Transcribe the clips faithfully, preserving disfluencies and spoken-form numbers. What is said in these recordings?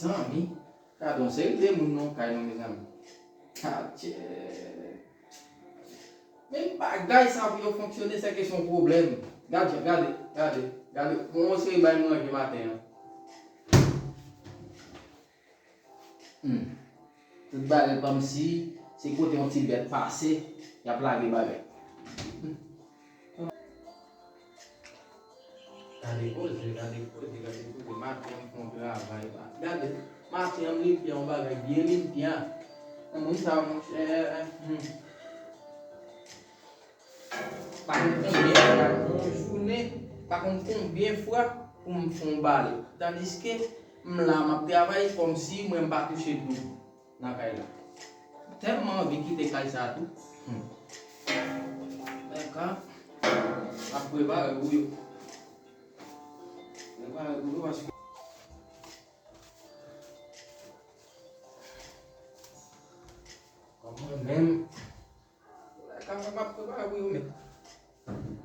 Zanmi, gade yon seri de moun nan kay nou, mezanmi. Atchè. Men bagay sa pou yo fonksyone, se kesyon pwoblèm. Gade, gade, gade, gade. Yon seri bay mwen manje maten an. Hmm. Tout bagay kòmsi se kote yon ti bèt pase, y ap lage bagay. Hmm. Gade koze, gade koze, gade koze. Maten an m fè yon travay. Gade, maten an m limpye yon bagay byen limpye. Moun sa, monchè, hmm. Pa konn konbyen fwa, yon jounen, pa konn konbyen fwa pou m fè yon bale. Tandiske m la, m ap travay kòmsi mwen m pa touche doub nan kay la. Tèlman anvi kite kay sa tou. Hmm. Men ka, m ap prepare pou yo. Prepare pou yo paske kòman menm. Lè ka sa m ap prepare pou yo, men. Mwen,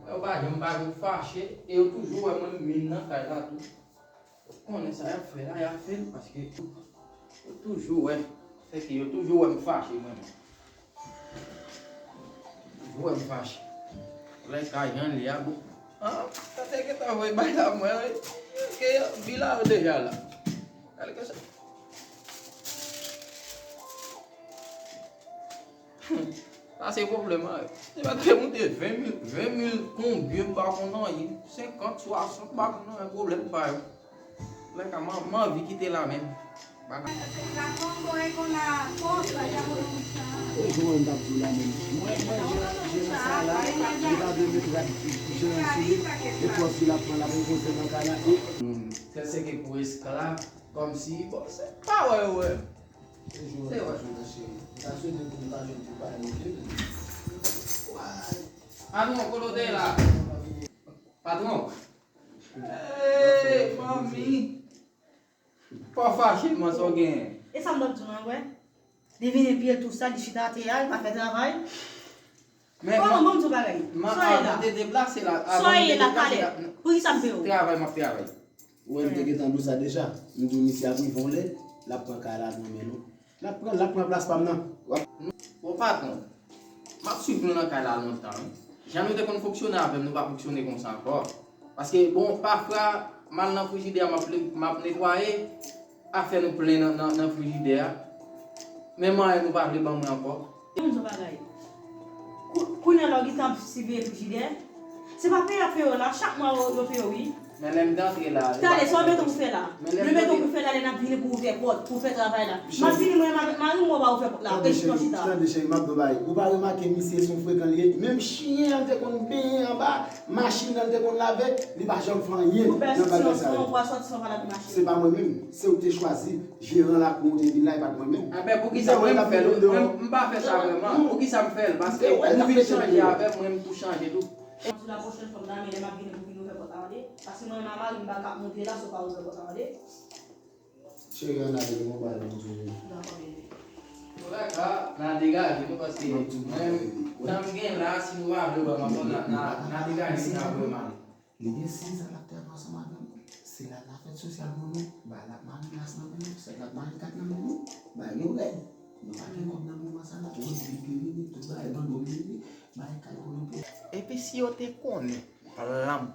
yo pa janm pa vin fache, e yo toujou wè mwen menm nan kay la tou. Yo konnen sa y ap fè la, y ap fè l, paske yo toujou wè, fè ke yo toujou wè m fache, mwen menm. Toujou wè m fache. Lè ka jan li a, bon. Ah, sa te gentan voye bay la, mwen, wi. Ke yo, bi la yo deja la. Gade ke sa. Sa se pwoblèm an. Se pa te moute ven mil, ven mil konbyen m pa konn anyen. Senkant, swasant m pa konn anyen, pwoblèm pa yo. Lè ka m, m anvi kite la menm. Baka. Ou jwenn m t ap di w la menm. Mwen, mwen, jan, jan sa la, li pa vle met rad jan sou li. E pòz li l ap pran, l ap repoze nan kay la. E, hmm, se, se ke pou esklav, kòmsi, bon, se pa wè, wè. Se vre. Patwon, kote w te ye la? Patwon. Ey, manmi. Pa fache, man, sa w genyen? E sa m t ap di w an, wè. Li vin epi l tou sa, li chita atè a, li pa fè travay. Men, kòman, ban m di w bagay. Sa w ye la? Avan m te deplase la, avan m te deplase la, talè. Poukisa m peye w? Travay, m ap travay. Ou wè m te gentan di w sa deja. M di w misye ap rive yon lè, l ap pran kay la nan men nou. L ap pran, l ap pran plas pa m nan. W ap... Bon, patwon, m ap swiv nou nan kay la lontan, wi. Jan nou te konn fonksyone avè m, nou pa fonksyone konsa ankò. Paske, bon, pafwa, m al nan frijidè a, m ap, m ap netwaye, afè nou plen nan, nan, nan frijidè a. Men manyen nou pa vle ban mwen ankò. Ban m di w bagay. Kou-, kounye a la w gentan ap siveye frijidè. Se pa peye y ap peye w la, chak mwa yo, yo peye w, wi. Men lè m t antre la, yo pa... Talè, sa w mete w pou fè la? Yo mete w pou fè la, lè n ap vini pou ouvè pòt, pou fè travay la. M ap vini, mwen, mari m, mwen pa ouvè pòt la, rete nan chita. Tande, cheri, m ap di w bagay. Ou pa remake misye se yon frekan li ye? Menm chen an l te konn benyen anba machin an, l te konn lave, li pa janm fè anyen nan bagay sa yo. Se pa mwen menm, se ou te chwazi. Jeran lakou ou te vin la, e pa t mwen menm. Enben, poukisa mwen m fè l? Mwen, m pa fè sa vrèman. Poukisa m fè l? Paske ou vin chanje avè m, mwen m tou chanje tou. Mwen di la pwochèn fwa m nan men lè m ap vini pou vin ouvè pòt la, tande. Paske mwen menm a mari m pa ka ap monte la, si w pa ouvè pòt la, tande. Cheri, ann ale, gen yon bagay pou m di w. Dakò, bebe. Dakò, n a degaje nou, paske mwen, tan m gen la, si nou pa vle wè m ankò, n a, n a, n a degaje, n a vre mal. Li gen sèz an l ap travay ansanm avè m. Se la n a fè sosyal pou nou. Bagay la ap mare glas nan men nou, sèl la ap mare kat nan men nou. Bagay yo rèd. Nou pa gen kòb nan moman sa la. Tout bib yo vini, tout bagay bando vini, bagay kay pou nou peye. Epi si yo te konnen plan m